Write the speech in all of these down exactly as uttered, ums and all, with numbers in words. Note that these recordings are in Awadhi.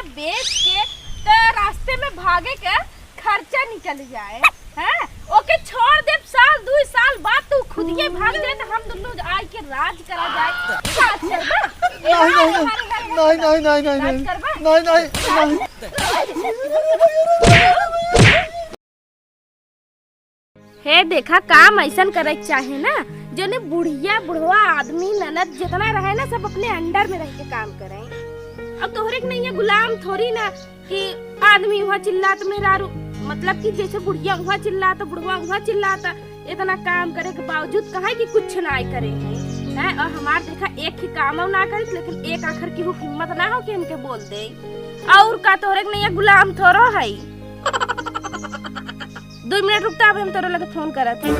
बेच के त रास्ते में भागे के खर्चा निकल जाए, हैं? ओके छोड़ देब, साल दुई साल बाद तू खुदिये भाग जाए, त हम दुनू आइ के राज करा जाए। राज करबा? ए, नहीं, नहीं, नहीं, राज, राज, नहीं, राज, नहीं, नहीं, राज नहीं, करबा? नहीं, नहीं, नहीं। हे देखा, काम अइसन करे के चाहे ना, जोने बुढ़िया, बुढ़वा, आदमी, ननद जितना रहे ना, सब अपने under में रह के काम करे। अब तोहरे के नैया गुलाम थोड़ी ना कि आदमी उहाँ चिल्लात, मेहरारू, मतलब कि जैसे बुढ़िया उहाँ चिल्लात, बुढ़वा उहाँ चिल्लात, इतना काम करे के बावजूद कहे कि कुछ नाहीं करे हैं, हैं? और हमार देखा एक ही काम ना करित, लेकिन एक आखर की हिम्मत ना हो कि हमके बोल दे। और का तोहरे के नैया गुलाम थोड़ो है। दुइ मिनट रुकता, अभी हम तोरे लगे फोन करत हई।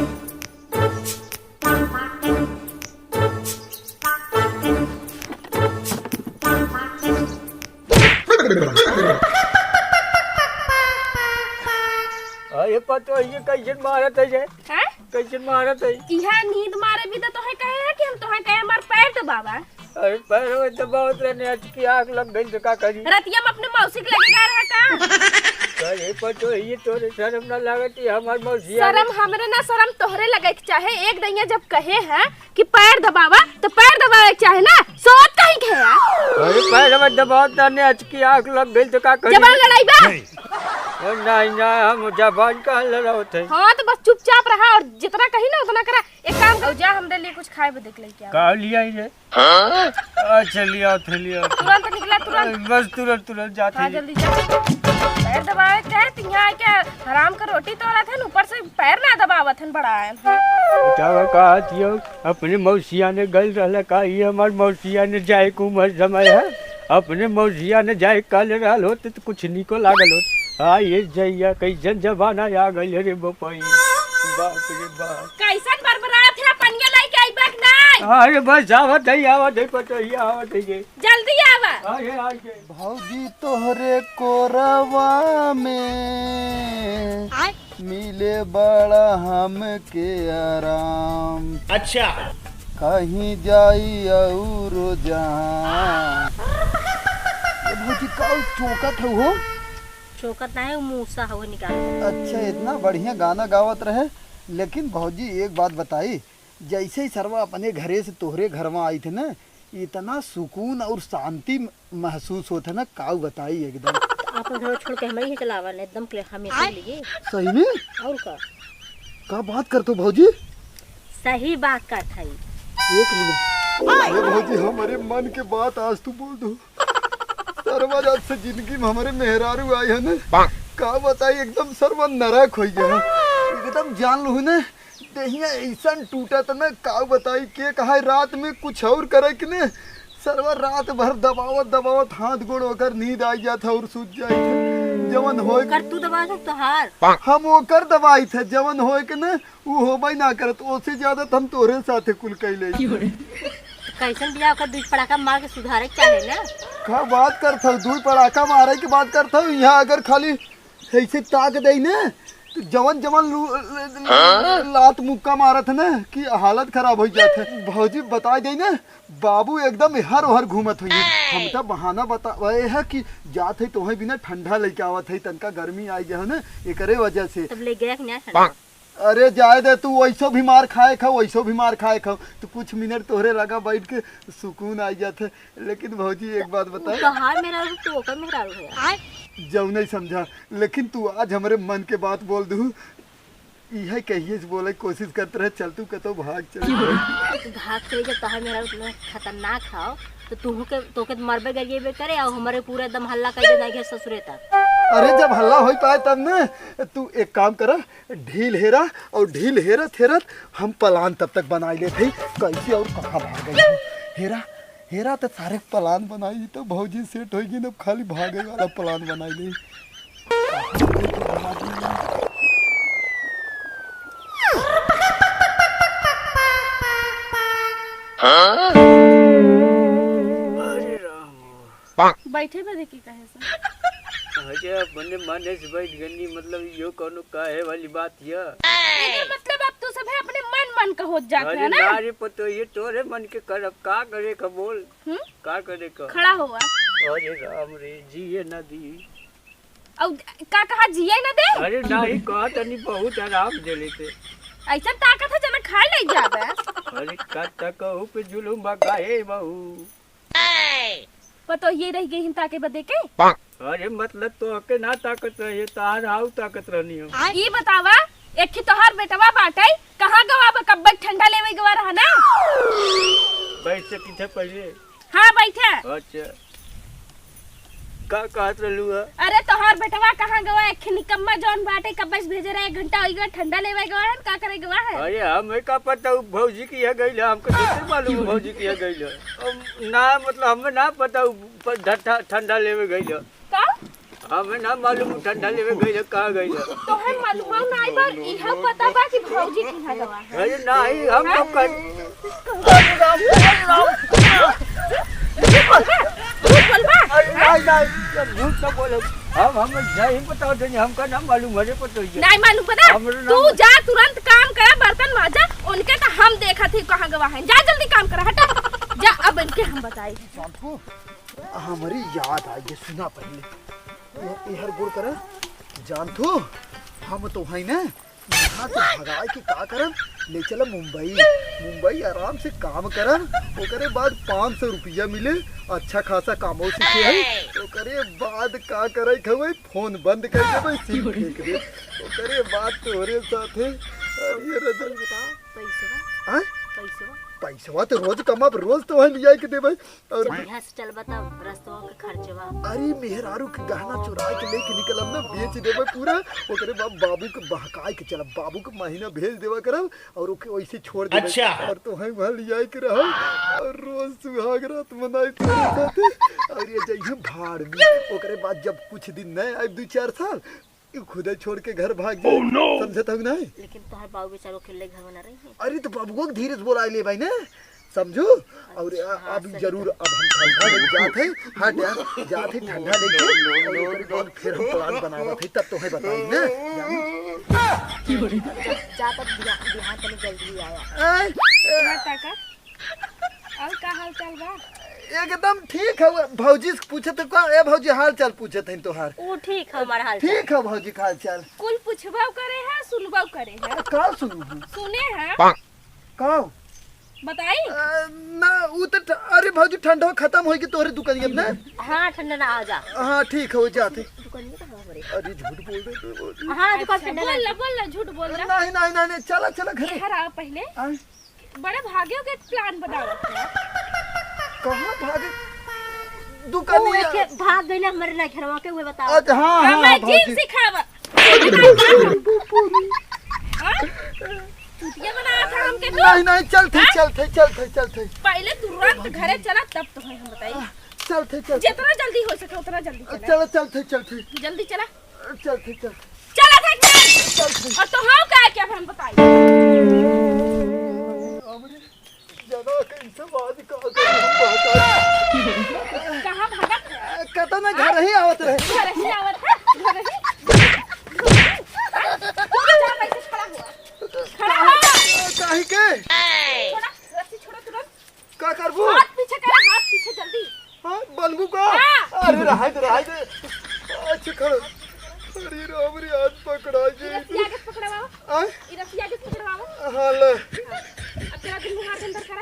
अरे पतोहिए, कैसन मारत है ये? हैं? कैसन मारत है? इहाँ नींद मारे भी तो तोहे कहे है कि हम तोहे कहे हमार पैर दबावा। अरे पैरवा दबावत रहने, अचकी आँख लग गई तो का करी? रतिया में अपने मौसी के लगे गए रहा का? अरे पतोहिए, तोरे शर्म ना लागत, ये हमार मौसी आ शर्म हमरे ना, शर्म तोहरे लगे के चाहे। एक दैया जब कहे है कि पैर दबावा, तो पैर दबावे के चाहे ना, सोत कहीं के है। अरे पैरवा दबावत रहने, अचकी आँख लग गई तो का करी? जबान लड़ाई बा? अरे नहीं ना, हम जबान कहाँ लड़ावत है? हाँ, तो बस चुपचाप रहा और जितना कही ना उतना करा। एक काम करो, जा हमरे लिए कुछ खाए बदे के लेके आओ। का लिया रे? हाँ? अच्छा, लिया थे, लिया थे। तुरंत निकला, तुरंत। बस तुरंत, तुरंत जाते हाँ, हैं। जल्दी जा। पैर दबावे के है, तो यहाँ आके हराम का रोटी तोड़त हन, ऊपर से पैर ना दबावत हन, बड़ा है। बेटा, का कहत हियो? अपने मौसिया ने गल रहला का? ये हमार मौसिया ने जाए के उम्र समय है। अपने मौसिया ने जाए कल रहल होत तो कुछ निको लागल होत। हाँ, ये जइया कैसन जमाना आ गइल रे बपई। बाप रे बाप। कैसन बरबरात है, पनिया लेके आई बा कि नहीं? अरे बस आवत है, आवत है, पतोहिया आवत है ये। जल्दी आवा। अरे, आ गए। भौजी तोहरे कोरवा में आय। मिले बड़ा हमके आराम। अच्छा। कहीं जाई और जहाँ। ये भौजी का चोकत है हो? चोकत ना है, वो मूसा है, वो निकाल। अच्छा, इतना बढ़िया गाना गावत रहे, लेकिन भौजी एक बात बताई, जैसे ही सरवा अपने घरे से तोहरे घरवा आई थे ना, इतना सुकून और शांति महसूस होत है ना, काऊ बताई एकदम। आपन घर छोड़ के हमरे ही चलावा ना, एकदम क्लियर, हम ये आय। लिए। सही में? और का? का बात करत हो भौजी? सही बात करत है। एक मिनट। अरे भौजी, हमरे मन के बात आज तू बोल दो। सरवा जब से जिंदगी में हमरे मेहरारू आई है ना, का बताई, एकदम सरवा नरक होइ गया है। एकदम जान लू ना, देहिया ऐसन टूटत न, का बताई, के कहा रात में कुछ और करे कि ने, सरवा रात भर दबावत दबावत हाथ गोड़ ओकर नींद आ जात है और सूत जाइत है। जवन होए ओकर तू दबावत है तोहार? हम ओकर दबाइत है, जवन होए कि ने, उ होबे ना करत, ओसे ज्यादा तो हम तोहरे साथे कुल कैले। तो कैसन बिया ओकर दुई पड़ाका मार के सुधारे के चाहे ना। का बात करत हो, दुई पड़ाका मारे के बात करत हो? यहाँ अगर खाली ऐसे ताक दे ने, तो जवन जवन लू-, हाँ? लात मुक्का मारत है ना कि हालत खराब हो जात है। भौजी बताई दे ना, बाबू एकदम एहर ओहर घूमत होइहैं। हम तो बहाना बतावे है कि जात है तोहे बिना ठंडा लेके आवत है, तनका गर्मी आई गया है ना, एकरे वजह से। तब ले गया कि ना ठंडा? अरे जाए दे तू, वैसो भी मार खाए खाओ, वैसो भी मार खाए खाओ, तो कुछ मिनट तोहरे लगा बैठ के सुकून आई जात है। लेकिन भौजी एक बात उ बताए। तोहार मेहरारू तो ओकर मेहरारू है। जौन नहीं समझा, लेकिन तू आज हमरे मन के बात बोल दू। इहे कहिए से बोले कोशिश करत रहे, चल तू कतो भाग चल। तू भाग चले जब तोहार मेहरारू इतना खतरनाक हो, तो तू के, तो के मरबे गरिएबे करे और हमारे पूरा एकदम हल्ला कर दे जाएंगे ससुरे तक। अरे जब हल्ला हो पाए तब न, तू एक काम कर, ढील हेरा और ढील हेरत हेरत हम plan तब तक बनाई लेत हई, कैसे और कहाँ भाग गई है। हेरा, हेरा तो सारे plan बनाई तो भौजी set होई गई, अब खाली भागे वाला plan बनाई ले। अरे राम। बैठे बदे की कहे से? अरे अपने मने से बैठ गनी, मतलब यो कौनो कहे वाली बात है? एकर मतलब अब तू सभे अपने मन मन का होत जात अरे है ना? ना रे पतो, ये तोरे मन के करब, का करे का बोल? हम्म? का करे का? खड़ा हुआ। अरे राम रे, जिए न दी। अउ का कहा, जिए न दे? अरे नाही, कहा तनी बहुत आराम दे लेते। ऐसा ताकत है जना खा ले जाबे। अरे का तकहू पे जुलुम बा काहे बहू? पतोहिए रह गई हिन ताके बदे के? अरे मतलब तोहके ना ताकत रही, तार हाउ ताकत रहनी हो। ई बतावा, एक ही तोहार बेटवा बाटे, कहाँ गवा बा? कब्बे ठंडा लेवे गवा रहा ना? बैठ से पीछे पहिले। हाँ, बैठे। अच्छा, का कहत रहलू है? अरे, तोहार बेटवा कहाँ गवा? एक निकम्मा जौन बाटे, कब्बे से भेजे रहे, एक घंटा होई गवा, ठंडा लेवे गवा है, का करे गवा है? अरे, हमें का पता, उ भौजी के यहाँ गइल है, हमको कैसे मालूम है भौजी के यहाँ गइल है? हम ना, मतलब, हमें ना पता, उ प-, ठ-, ठ-, ठंडा लेवे गइल है। का? हमें ना मालूम, उ ठंडा लेवे गइल है, कहाँ गइल है? तोहे मालूम ना आई बा, इहे पता बा कि भौजी के यहाँ गवा है। अरे, नहीं, हम हाँ? कब कर झूठ बोलबा? झूठ बोलबा? अरे, नहीं, नहीं, हम झूठ ना बोलब। हम, हम नहीं बताओ देनी, हमका ना मालूम, अरे पता ही है। नहीं मालूम बा ना? हमरे ना तू मालूम। जा तुरंत काम करा, बर्तन माजा, उनके तो हम देखत ही कहाँ गवा है। जा जल्दी काम करा, हटा। जा अब इनके हम बताई। जानथू, हमरी याद आई, ये सुना पहिले। ये, ये हर गुड़ करा, जानथू, हम तो है ना, यहाँ से भगाए के का करब, ले चला मुंबई। मुंबई आराम से काम करब, ओकरे बाद पाँच सौ रुपया मिले, अच्छा खासा कामो सीखे है। ओकरे बाद का करे खवे, फोन बंद कर देबे, सिम फेंक दे। ओकरे बाद तोहरे साथे, अरे रजन। बताओ, पैसवा? हाँ? पैसवा? पैसवा तो रोज कमाब, रोज तो वहीं लिया के देबे। और जहिया से चलबा तब रस्तवा के खर्चवा। अरे मेहरारू के गहना चुरा के लेके निकलब ना, बेच देबे पूरा। ओकरे बाद बाबू के बहकाए के चलब, बाबू के महीना भेज देवा करब और ओके वैसे छोड़ देबे। अच्छा। और तोहे वहाँ लियाए के रहब और रोज सुहाग रात मनाई तोरे साथे। और ये जइहे भाड़ में। ओकरे बाद जब कुछ दिन नहीं आए, दो चार साल, ई खुदे छोड़ के घर भाग जाए। Oh, no! समझत हऊ कि नहीं? लेकिन तोहर बाबू बेचारो अकेले घर में ना रही है। अरे तो बाबुओ के धीरे से बोला ले भाई ना, समझू? और अच्छा, आ-, हाँ, अब सही जरूर बात। अब हम ठंडा लेके जात है, हट यार, जात है ठंडा लेके, और ओकरे बाद फिर हम plan बनावत है, तब तोहे बताई ना, जानू? जा, जा, तब बिहान, बिहान तनी जल्दी आया। आय, ए, ना ताका। और का हाल चाल बा? एकदम ठीक है, भौजी से पूछत है का, ए भौजी हाल चाल पूछत है तोहार। ऊ ठीक है हमार हाल चाल। ठीक है भौजी का हाल चाल। कुल पूछबो करे है, सुनबो करे है। का सुनू हम? सुने है। का? बताई? अ, ना, ऊ तो ठ-, अरे भौजी ठंडा खत्म होई कि तोहरे दुकानिया में ना? हाँ, ठंडा ना आ जा। हाँ, ठीक है, वो जाते। दुकानिया कहाँ हमारे? अरे झूठ बोल रहे थे भौजी। हाँ, दुकान अच्छा, ठंडा बोल ना। ला, बोल ला, झूठ बोल ला। नहीं, नहीं, नहीं, नहीं, चला, चला घरे। घर आओ पहले। आए। बड़े भाग्यों के plan बनावत है। कहाँ भागे? दुकानिया। ऊ एके भाग गइले हमरे ना घरवा के, उहे बताओ। अच्छा, हाँ, हाँ, हमें हाँ, जिम भौजी। सिखावा। हाँ? चुतिया बनावत है हमके तू? नहीं, नहीं, चलते, हाँ? चलते, चलते, चलते। पहले तुरंत घरे चला, तब तो हम बताई। चलते, चलते। जितना जल्दी हो सके उतना जल्दी चला। चलो, चलते, चलते। जल्दी चला। चलते, चलते। चला था कि नहीं? चलते। और तो हम का क्या हम बताई? हमरे जना के इनसे बात का करी हम बात। कहाँ भागत है? कतना घर ही आवत रहे। घर ही आवत है, घर ही। तू जा, वैसे खड़ा हुआ। खड़ा हो। काहे के? छोड़ा, रस्सी छोड़ा तुरंत। का करबू? हाथ पीछे करा, हाथ पीछे जल्दी। हाँ, बलबू का? हाँ। अरे, रहाई दे, रहाई दे। अच्छा, खड़ा। अरे, राम रे, हाथ पकड़ा ई के। रस्सी आगे से पकड़वाओ। आय? ई रस्सी आगे से पकड़वाओ। हाँ, ले। हाँ। अब तेरा दुनू हाथ अंदर करा।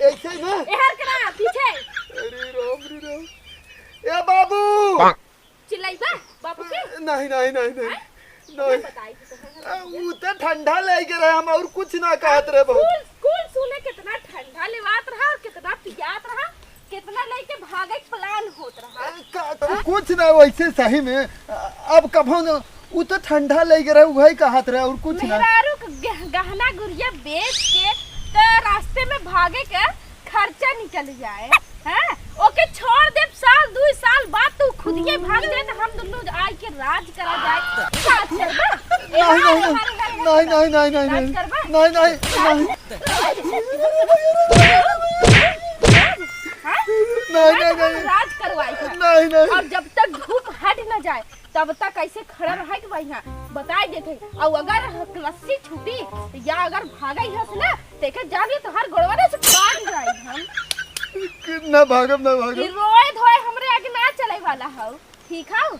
ऐसे ही ना? एहर करा, पीछे। अरे, राम रे, राम। ए, बाबू। चिल्लाइबा बाबू के? नहीं, नहीं, नहीं, नहीं। हैं? नहीं। ये बताई कि तोहर आ, ऊ तो ठंडा ले के रहे, हम और कुछ ना कहत रहे, बहू। कुल, कुल सुने कितना ठंडा लेवात रहा और कितना पियात रहा, कितना लेके भागे के plan होत रहा। आ, का, कु-, कुछ ना, वैसे सही में, आ, अब कभो न, ऊ तो ठंडा ले के रहे, वही कहत रहे और कुछ ना। मेहरारू के गह-, गहना गुरिया बेच के तो रास्ते में भागे के खर्चा निकल जाए, हैं? ओके छोड़ देब साल, दुई साल बाद तू खुदिये भाग जाए, तो हम दुनू आई के राज करा जाए। राज करबा? ए, नहीं, नहीं, नहीं। हमारे घर में नहीं, नहीं, नहीं, नहीं, राज नहीं। करबा? नहीं, नहीं, नहीं। हाँ? नहीं, नहीं, हम नहीं। राज करवाई है। नहीं, नहीं। और जब तक धूप हट न जाए, तब तक ऐसे खड़ा रहे के बा यहाँ। बताई देते। और अगर रस्सी छूटी या अगर भागे यहाँ से ना, देखे जान रही तोहार गोड़वा ना से काट जाए हम। ना भागब, ना भागब। कि रोए धोए हमरे आगे ना चले वाला हौ, ठीक हौ?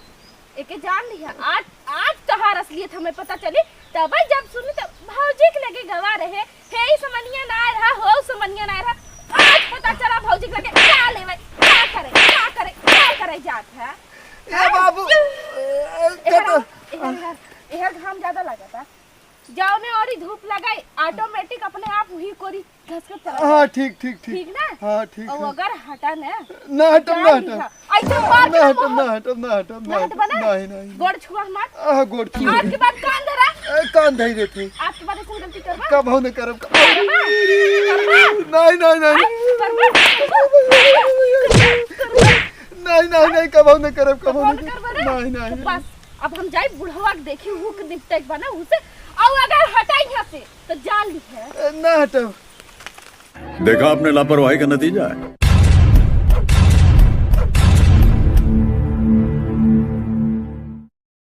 एके जान लिहा, आज, आज तोहार असलियत हमें पता चली, तबै जब सुनी तब भौजी के लगे गवा रहे, हे ई समनिया ना रहा, हो समनिया ना रहा, आज पता चला भौजी के लगे का लेवे, का करे, का करे, का करे जात है। ए बाबू, ए, एहर, कत- एहर, एहर, एहर घाम ज्यादा लागता। जौने ओरी धूप लगाई, automatic अपने आप वही कोरी घस के चला हाँ, जाए। ठीक, ठीक, ठीक। ठीक ना? हाँ, ठीक और है। अगर हटा ना, ना हटब, जान ना लिहा। हटब। ऐसे मार के ना हम हटब, ना हटब, ना हटब, ना ना हटब। हटबा ना? नहीं, नहीं। गोड़ छुआ हमार। आह, गोड़ छुआ। आज के बाद कान धरा। ए, कान धई देते। आज के बाद ऐसे गलती करबा? कबहू न करब। करबा? करबा? नहीं, नहीं, नहीं। आय, करबा? नहीं, नहीं, नहीं, कबहू न करब, कबहू कबहू न न करब। करबा ना? नहीं, नहीं, तो नहीं। बस, अब हम जाई बुढ़वा के देखी, वो के निपटे के बा ना उसे। और अगर हटाई यहाँ से, तो जान लिहे। ए, ना हटब। देखा आपने लापरवाही का नतीजा है।